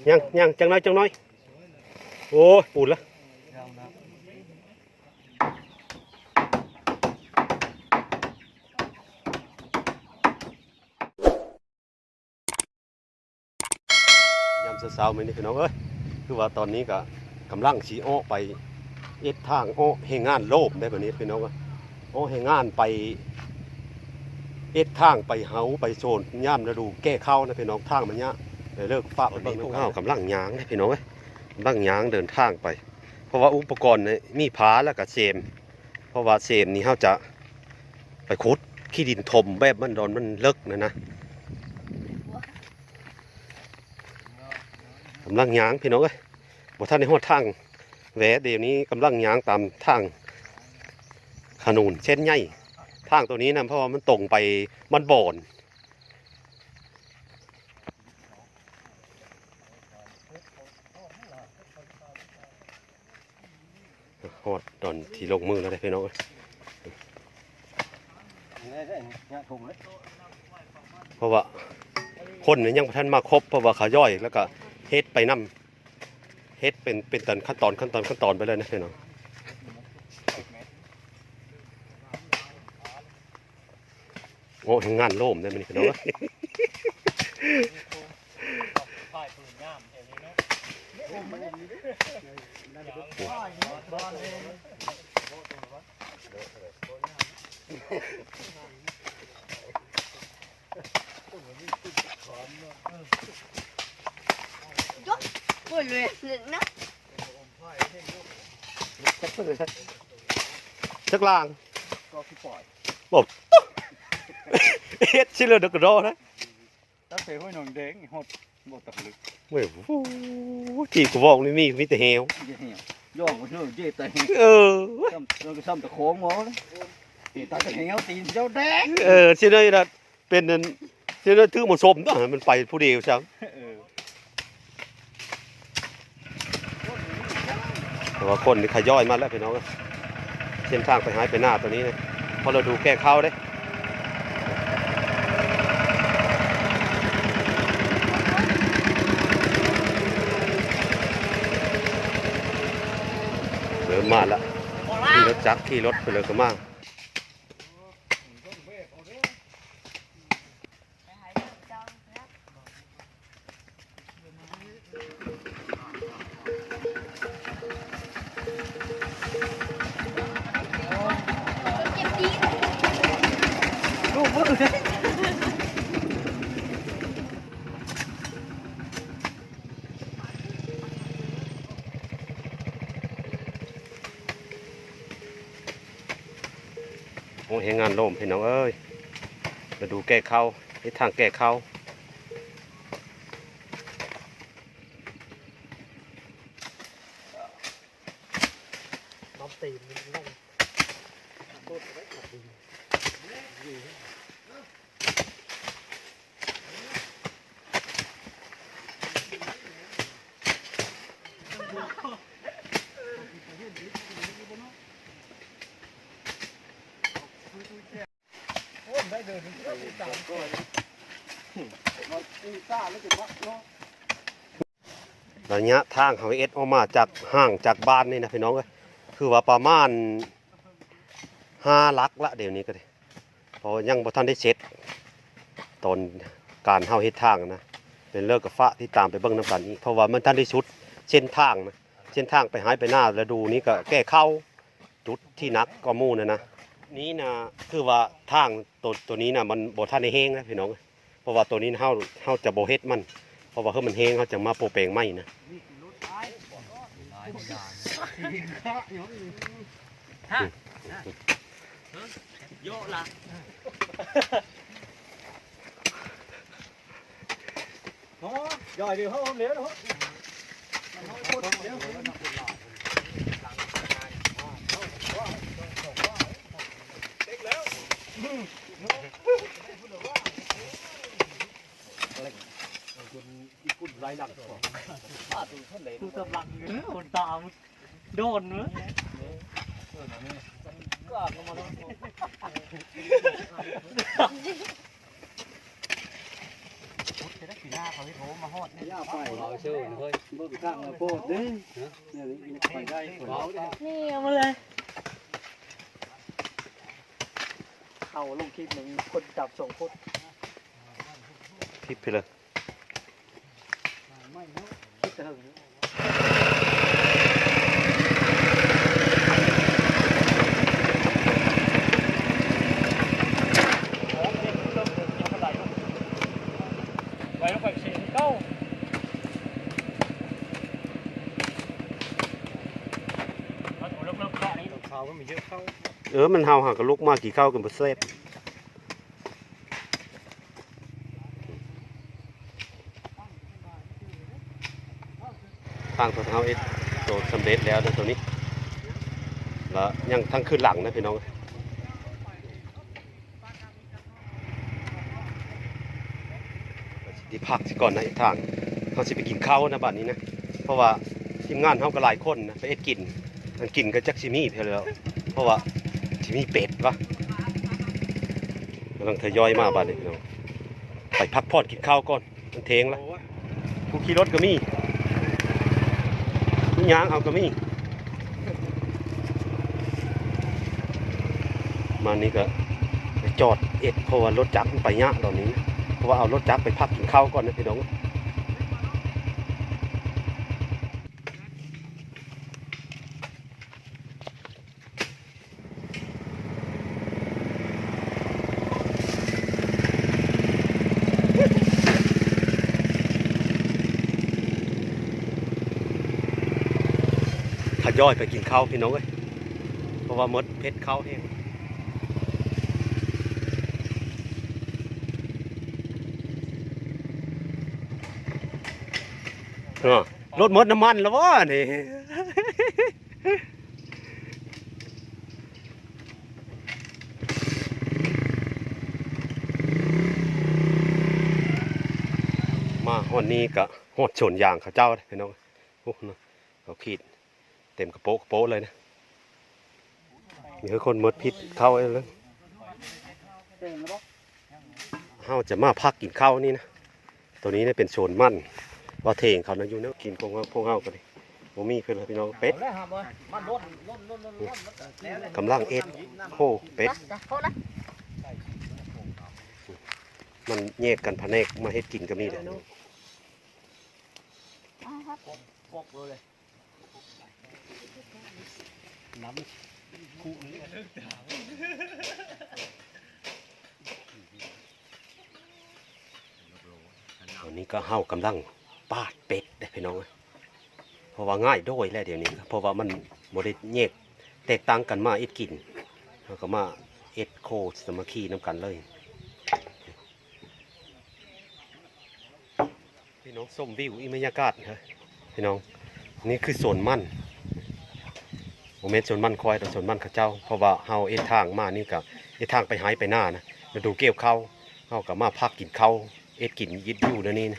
ຍັງ ຍັງ ຈັກໜ້ອຍ ຈັກໜ້ອຍ. ໂອ້ຍ ປູນລະ. ຍາມເຊົ້າໆ ມື້ນີ້ພີ່ນ້ອງເອີຍ ຄືວ່າຕອນນີ້ກະກຳລັງຊິເອາະໄປເອັດທາງ ເອາະແຮງງານໂລມໄດ້ບາດນີ້ພີ່ນ້ອງເອີຍ ເອາະແຮງງານໄປເອັດທາງໄປເຫົາໄປໂຊນ ຍາມລະດູແກ່ເຂົ້ານະພີ່ນ້ອງ ທາງມັນຍາກ ເລີກຝາກໄວ້ເບິ່ງນຳເຂົາ ກຳລັງຍ່າງເດ້ພີ່ນ້ອງເອີຍ ກຳລັງຍ່າງເດີນທາງໄປ ເພາະວ່າອຸປະກອນນີ້ມີພາ ແລ້ວກະເສມ ເພາະວ່າເສມນີ້ເຮົາຈະໄປຂຸດຂີ້ດິນຖົມແບບມັນດອນມັນເລິກນັ້ນນະ ກຳລັງຍ່າງພີ່ນ້ອງເອີຍ ບໍ່ທັນໄດ້ຮອດທາງແຫວະ ດຽວນີ້ກຳລັງຍ່າງຕາມທາງຖະໜົນເສັ້ນໃຫຍ່ ທາງໂຕນີ້ນະ ເພາະວ່າມັນຕົງໄປບ້ານບອນ. ຮອດຕອນທີ່ລົງມືແລ້ວເດ້ພີ່ນ້ອງເອີຍ ເພາະວ່າຄົນນີ້ຍັງບໍ່ທັນມາຄົບ ເພາະວ່າເຂົາຍ່ອຍ ແລ້ວກະເຮັດໄປນຳ ເຮັດເປັນ ເປັນຕາມຂັ້ນຕອນ ຂັ້ນຕອນ ຂັ້ນຕອນໄປເລີຍນະພີ່ນ້ອງ. ໂອ້ ແຮງງານໂລມໄດ້ມື້ນີ້ພີ່ນ້ອງເອີຍ ຈັກລາງ ບໍ່ ເຮັດຊິເລີດກະດໍນະ ຕັ້ງແຕ່ຫ້ວຍໜອງແດງຮອດບໍ່ຕັກເລິກ ເວີຍ ໂອ້ ທີ່ກະບອກນີ້ມີ ມີແຕ່ແຮວ ມີແຕ່ແຮວ ຍ່ອງບໍ່ເຖິງເຈແຕ່ ເອີ ຊ້ຳ ຊ້ຳຕະຂອງໝໍ ເຕະຕາຕະແຮວ ຕີນເຈົ້າແດງ ເອີ ຊິໄດ້ລະ ເປັນອັນ ຊິໄດ້ຖືໝາສົມຕົວະ ໃຫ້ມັນໄປຜູ້ດຽວຊັ້ນ ເອີ. ແຕ່ວ່າຄົນນີ້ຂະຫຍ້ອຍມາແລ້ວພີ່ນ້ອງ ເສັ້ນທາງໄປໄຮ່ໄປນາໂຕນີ້ນະ ເພາະລະດູແກ່ເຂົ້າເດ້ ເລີ່ມມາແລ້ວ ຂີ່ລົດຈັກ ຂີ່ລົດໄປເລີຍກະມາ. ໂອ້ ແຮງງານໂລມພີ່ນ້ອງເອີຍ ລະດູແກ່ເຂົ້າ ເຮັດທາງແກ່ເຂົ້າ. ລະຍະທາງເຮົາເອັດອອກມາຈາກ ຫ່າງຈາກບ້ານນີ້ນະພີ່ນ້ອງເອີຍ ຄືວ່າປະມານຫ້າຫຼັກລະ ດຽວນີ້ກະດີ ເພາະວ່າຍັງບໍ່ທັນໄດ້ເສັດ ຕອນການເຮົາເຮັດທາງນະ ເປັນເລີກກະຝາກຕິດຕາມໄປເບິ່ງນຳກັນອີກ ເພາະວ່າມັນທັນໄດ້ສຸດເສັ້ນທາງນະ ເສັ້ນທາງໄປໄຮ່ໄປນາ ລະດູນີ້ກະແກ່ເຂົ້າ ຈຸດທີ່ໜັກກວ່າໝູ່ນັ້ນນະ ນີ້ນະ ຄືວ່າທາງໂຕ ໂຕນີ້ນະ ມັນບໍ່ທັນໄດ້ແຮງນະພີ່ນ້ອງ ເພາະວ່າໂຕນີ້ເຮົາ ເຮົາຈະບໍ່ເຮັດມັນ ເພາະວ່າເຮົາມັນແຮງ ເຮົາຈະມາປົວແປງໃໝ່ນະ. ຢ່າໄປ ເອົາຊື່ເຮີ້ຍ ເບິ່ງຂ້າງລະໂພດເດ້ ນີ້ເອົາມາເລີຍ ເຂົ້າລົງຄລິບນີ້ຄົນຈັບສອງຄົນ ຄລິບເພິ່ນລະ ໄວ້ລົງໄປເຊເກົ່າ ເອີ ມັນເຫົ່າຫາກະລຸກມາກິນເຂົ້າກັນບໍ່ແຊບ. ທາງເພິ່ນເຮົາເຮັດໂຕສຳເລັດແລ້ວເດີໂຕນີ້ ລະຍັງທັງຄືນຫຼັງນະພີ່ນ້ອງ ຊິພັກຊິກ່ອນນະ ເຮັດທາງ ເຮົາຊິໄປກິນເຂົ້ານະບາດນີ້ນະ ເພາະວ່າທີມງານເຮົາກໍຫຼາຍຄົນນະ ໄປເຮັດກິນ ອັນກິນກໍຈັກຊິມີເທົ່າໃດແລ້ວ ເພາະວ່າຊິມີເປັດວະ ກຳລັງທະຍອຍມາບາດນີ້ພີ່ນ້ອງ ໄປພັກຜ່ອນກິນເຂົ້າກ່ອນ ມັນເທີງລະ ຜູ້ຂີ່ລົດກໍມີ ຜູ້ຍ່າງເອົາກໍມີ ມານີ້ກໍໄປຈອດເອັດ ເພາະວ່າລົດຈັກມັນໄປຍາກດອນນີ້ນະ ເພາະວ່າເອົາລົດຈັກໄປພັກກິນເຂົ້າກ່ອນນະພີ່ນ້ອງ. ທະຍອຍໄປກິນເຂົ້າພີ່ນ້ອງເອີຍ ເພາະວ່າໝົດເຜັດເຂົ້າແຮງ ເອີ ລົດໝົດນ້ຳມັນແລ້ວວະນີ້. ມາຮອດນີ້ກະຮອດສວນຢາງເຂົາເຈົ້າເດ້ພີ່ນ້ອງ ໂອ້ ເຂົາຂີດເຕັມກະໂປະກະໂປະເລີຍນະ ມີຄືຄົນໝົດຜິດເຂົ້າເລີຍ. ເຮົາຈະມາພັກກິນເຂົ້ານີ້ນະ ໂຕນີ້ເປັນສວນມັນ ວ່າເຖງເຂົານະ ຢູ່ແນວກິນຂອງເຮົາ ພວກເຮົາກໍດີ ບໍ່ມີຄືນພີ່ນ້ອງ ເປັດ ກຳລັງເອັດ ໂອ້ ເປັດ ມັນແຍກກັນພະແນກມາເຮັດກິນກໍມີເດ້. ອັນນີ້ກໍເຮົາກຳລັງປາດເປັດເດ້ພີ່ນ້ອງເອີຍ ເພາະວ່າງ່າຍໂດຍແລ້ວດຽວນີ້ ເພາະວ່າມັນບໍ່ໄດ້ແຍກແຕກຕ່າງກັນມາເຮັດກິນ ເຮົາກໍມາເຮັດໂຄສາມັກຄີນຳກັນເລີຍ. ພີ່ນ້ອງຊົມວິວອີກບັນຍາກາດເດີພີ່ນ້ອງ ນີ້ຄືສວນມັນ ບໍ່ແມ່ນສວນມັນຂ້ອຍດອກ ສວນມັນເຂົາເຈົ້າ ເພາະວ່າເຮົາເຮັດທາງມານີ້ກະເຮັດທາງໄປໄຮ່ໄປນານະ ລະດູກ່ຽວເຂົ້າ ເຮົາກະມາພັກກິນເຂົ້າ ເຮັດກິນຍືດຢູ່ແນວນີ້ນະ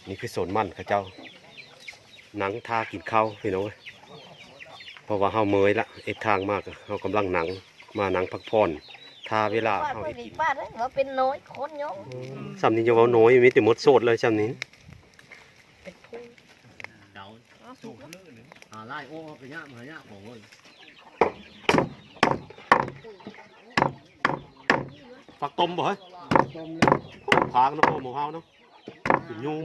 ນີ້ຄືສວນມັນເຂົາເຈົ້າ ນັ່ງຖ້າກິນເຂົ້າພີ່ນ້ອງເອີຍ ເພາະວ່າເຮົາເມີຍລະ ເຮັດທາງມາກະເຮົາກຳລັງນັ່ງ ມານັ່ງພັກຜ່ອນ ຖ້າເວລາເຮົາເຮັດກິນ ປາດເອີຍ ວ່າເປັນນ້ອຍຄົນຍອງ ອືມ ຊ່ຳນີ້ຢ່າເວົ້ານ້ອຍ ມີແຕ່ໝົດໂສດເລີຍຊ່ຳນີ້ ເປັນຜູ້ ຫາຫຼາຍໂອ້ ຫາຍາກ ຫາຍາກຂອງເອີຍ ຜັກຕົ້ມບໍ່ເຮີ້ຍ ຕົ້ມເລີຍ ພາກັນເນາະ ໝູເຮົາເນາະ ເປັນຍຸງ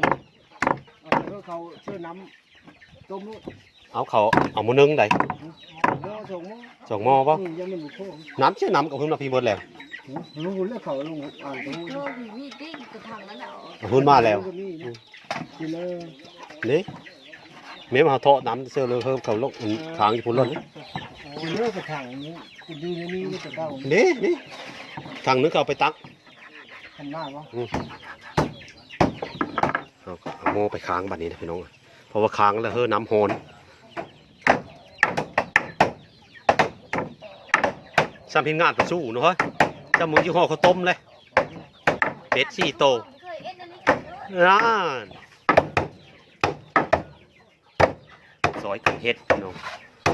ເອົາເຂົ້າເຊີນນ້ຳ ຕົ້ມໂລດ ເອົາເຂົ້າ ເອົາໝໍ້ໜຶ່ງໃດ ໝໍ້ສອງໝໍ້ ສອງໝໍ້ບໍ່ ອືມ ຍັງບໍ່ພໍ ນ້ຳເຊື່ອ ນ້ຳກໍເພິ່ນມາພີ້ເບິດແລ້ວ ອືມ ລົງພຸ້ນແລ້ວ ເຂົ້າລົງອ່າງຕົງ ເອົາພຸ້ນມາແລ້ວ ກິນເລີຍ ນີ້ ແມ່ນວ່າເຮົາເທາະນ້ຳເຊື່ອເລີຍ ເຮີບເຂົ້າລົງ ອືມ ທາງຢູ່ພຸ້ນໂລດ ກິນເລີຍ ກະຖັງນີ້ ກິນຢູ່ໃນນີ້ແຕ່ເກົ່າ ນີ້ ນີ້ ຖັງໜຶ່ງກໍເອົາໄປຕັກ ຄັນໜ້າບໍ່ ອືມ ເອົາໝໍ້ໄປຄ້າງບາດນີ້ນະພີ່ນ້ອງ ເພາະວ່າຄ້າງແລ້ວເຮີ້ ນ້ຳຮ້ອນ ຊ່ຳເຮັດງານກະສູ້ເນາະເຮີ້ຍ ຊ່ຳມື້ຍີ່ຫໍ້ເຂົ້າຕົ້ມເລີຍ ເປັດສີ່ໂຕ ນັ້ນ ຊອຍກັນເຮັດພີ່ນ້ອງ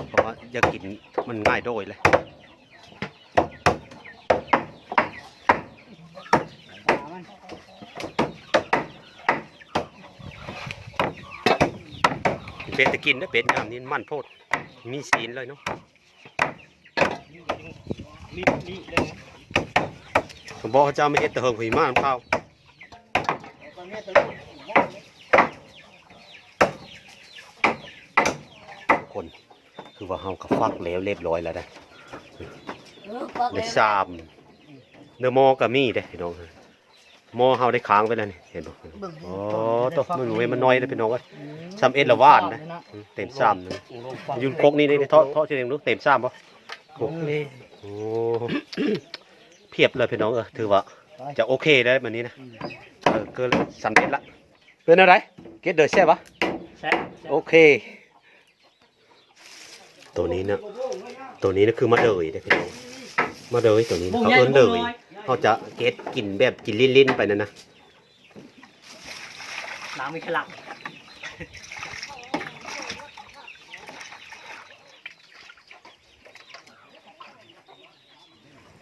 ເພາະວ່າຢາກກິນມັນງ່າຍໂດຍເລີຍ. ປາມັນ ເປັດຕະກິນເດ້ ເປັດຍາມນີ້ມັນໂພດ ມີຊີ້ນເລີຍເນາະ. ນີ້ ນີ້ເລີຍ ເຂົາບອກເຂົາເຈົ້າມາເຮັດແຕ່ເຫິງ ຜູ້ມານຳເຂົາ. ຄົນ ຄືວ່າເຮົາກໍຟັກແລ້ວລຽບຮ້ອຍແລ້ວເດ້ ເອີ ຟັກແລ້ວ ໄດ້ສາມ ເດີ ໝໍ້ກໍມີເດ້ພີ່ນ້ອງ. ໝໍ້ເຮົາໄດ້ຄ້າງໄວ້ແລ້ວນີ້ ເຫັນບໍ່? ເບິ່ງ ໂອ້ ໂຕ ເບິ່ງເວີຍ ມັນນ້ອຍເດ້ພີ່ນ້ອງເອີຍ. ອືມ ສ່ຳເອັດລະຫວ່ານນະ ເຕັມຊາມໜຶ່ງ. ຢູ່ຄົກນີ້ ນີ້ ເທາະ ເທາະຊິເບິ່ງດູ ເຕັມຊາມບໍ່? ໂອ້ ໂອ້ ພຽບເລີຍພີ່ນ້ອງເອີຍ. ຖືວ່າຈະໂອເຄແລ້ວບັດນີ້ນະ. ອືມ ເອີ ກໍສ່ຳເອັດລະ. ເປັນແນວໃດ ເກັດເດີ ແຊບບໍ່? ແຊບ ໂອເຄ. ໂຕນີ້ນະ ໂຕນີ້ນະຄືມາເດີຍເດ້ພີ່ນ້ອງ ມາເດີຍ ໂຕນີ້ເຂົາເອີ້ນເດີຍ. ເຮົາຈະເກັດກິນແບບກິນຫຼິ້ນໆໄປນັ້ນນະ. ນ້ຳມີສະຫຼັກ.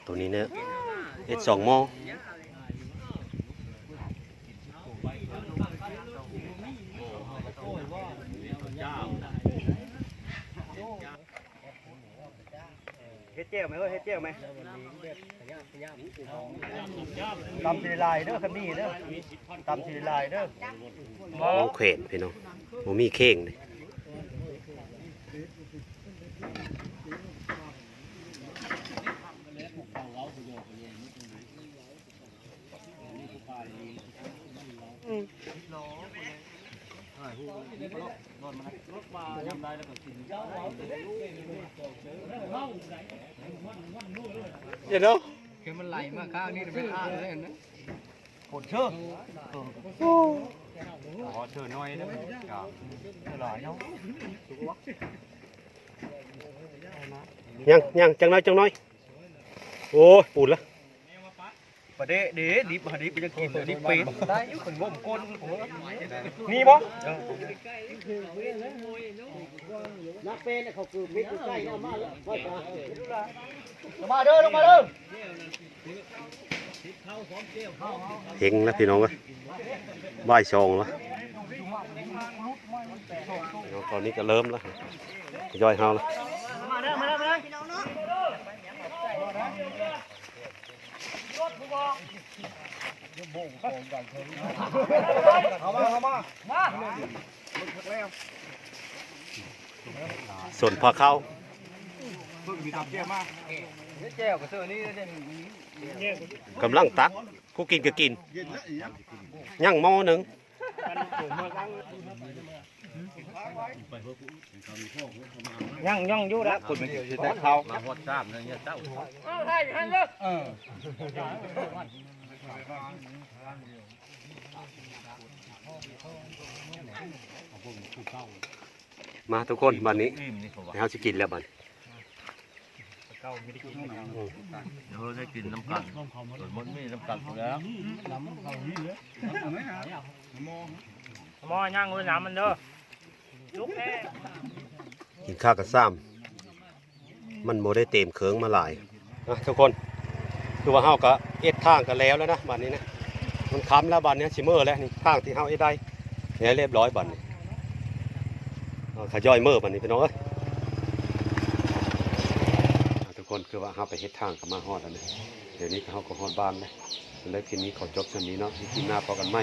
ໂຕນີ້ເນາະ ເຮັດສອງໝໍ້. ເຮັດແຈ່ວໄໝເອີຍ ເຮັດແຈ່ວໄໝ? ຕຳຊິຫຼາຍເດີ ຄັນມີເດີ ຕຳຊິຫຼາຍເດີ. ໝໍ້ແຂວນພີ່ນ້ອງ ບໍ່ມີເຂ່ງເດ້. ເຫັນເນາະ ຄືມັນໄຫຼມາຂ້າງນີ້ ມັນອາດເລີຍເຫັນນະ. ໂຄດເຊີ ໂອ້ ເຊີນ້ອຍເດີ ຫຼາຍເນາະ. ຍັງ ຍັງ ຈັກໜ້ອຍ ຈັກໜ້ອຍ. ໂອ້ຍ ປູນລະ ປາເດະເດ ດິບຫາດິບ ໄປຍັງກິນ ດິບເປັດ ໄດ້ຢູ່ ເພິ່ນບົ່ມກົ້ນ ມີບໍ່? ເອີ ນັກເປັນເຂົາຄືເປັດໃກ້ເອົາມາແລ້ວ ລົງມາເດີ ລົງມາເດີ. ເຮັງແລ້ວພີ່ນ້ອງເອີຍ ບ່າຍສອງແລ້ວ. ຕອນນີ້ກໍເລີ່ມແລ້ວ ທະຍອຍເຮົາແລ້ວ. ເຂົ້າມາ ເຂົ້າມາ ມາ ສົນພາເຂົ້າ ແຈ່ວກໍເຊີນີ້ ກຳລັງຕັກ ຜູ້ກິນກໍກິນ. ຍັງໝໍ້ໜຶ່ງ ຍັງ ຍັງຢູ່ລະ ຄົນມັນຊິໄດ້ເຂົ້າ ມາຮອດສາມເດືອນເຈົ້າ ເອີ. ມາທຸກຄົນ ບັດນີ້ເຮົາຊິກິນແລ້ວບັດນີ້. ເຮົາໄດ້ກິນນຳກັນ ສົມມຸດມີນຳກັນແລ້ວ. ໝໍ້ຍັງເວີຍ ນ້ຳມັນເດີ ສຸກແທ້. ກິນຂ້າວກັນຊ້ຳ ມັນບໍ່ໄດ້ເຕັມເຄິ່ງມາຫຼາຍ. ອ່ະ ທຸກຄົນ ຄືວ່າເຮົາກໍເຮັດທາງກັນແລ້ວແລ້ວນະ ບັດນີ້ນະ ມັນຄ່ຳແລ້ວ ບັດນີ້ຊິເມືອແລ້ວ. ນີ້ທາງທີ່ເຮົາເຮັດໄດ້ແລ້ວ ລຽບຮ້ອຍບັດນີ້ ເຮົາທະຍອຍເມືອບັດນີ້ ພີ່ນ້ອງເອີຍ. ອ່ະ ທຸກຄົນ ຄືວ່າເຮົາໄປເຮັດທາງກໍມາຮອດແລ້ວນະ ດຽວນີ້ເຮົາກໍຮອດບ້ານແລ້ວ. ສຳລັບຄລິບນີ້ຂໍຈົບສ່ຳນີ້ເນາະ ຄລິບໜ້າພໍ້ກັນໃໝ່.